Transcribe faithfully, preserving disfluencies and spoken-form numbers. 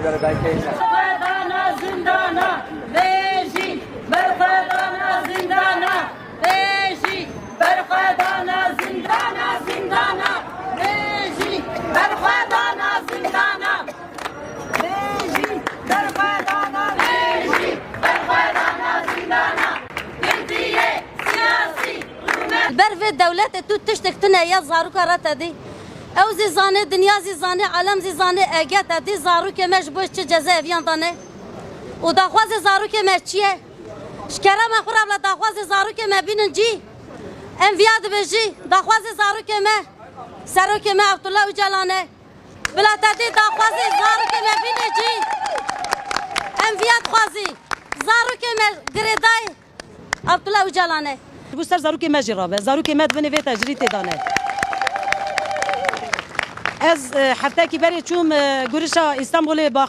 Berxwedana zindana, vêjî, berxwedana zindana, vêjî, berxwedana zindana, zindana, vêjî, berxwedana zindana, vêjî, berxwedana, vêjî, berxwedana zindana, girtiyê siyasî, rûmet. Li ber vê dewletê tu tiştek tune ya zaroka re te dî. Ew zî zanê, dinya zî zanê, alem zî zanê, ege te dî zarokê me ji bo çi cezaeviyan dane. Û daxwazê zarokê me çi ye? Ji kerema xwe re bila daxwazê zarokê me bînin cî. Em viya dibêjî, daxwazê zarokê me, serokê me Abdullah Ocalan e. Bila te dî daxwazê zarokê me bîne cî. Em viya dixwazî. Zarokê me girêdayî Abdullah Ocalan e. Ji bo ser zarokê me jî rabe. Zarokê me di binê vê tecrîtê de ne. Ez, e, heftekî berê çûm, e, gurişa Îstanbulê bi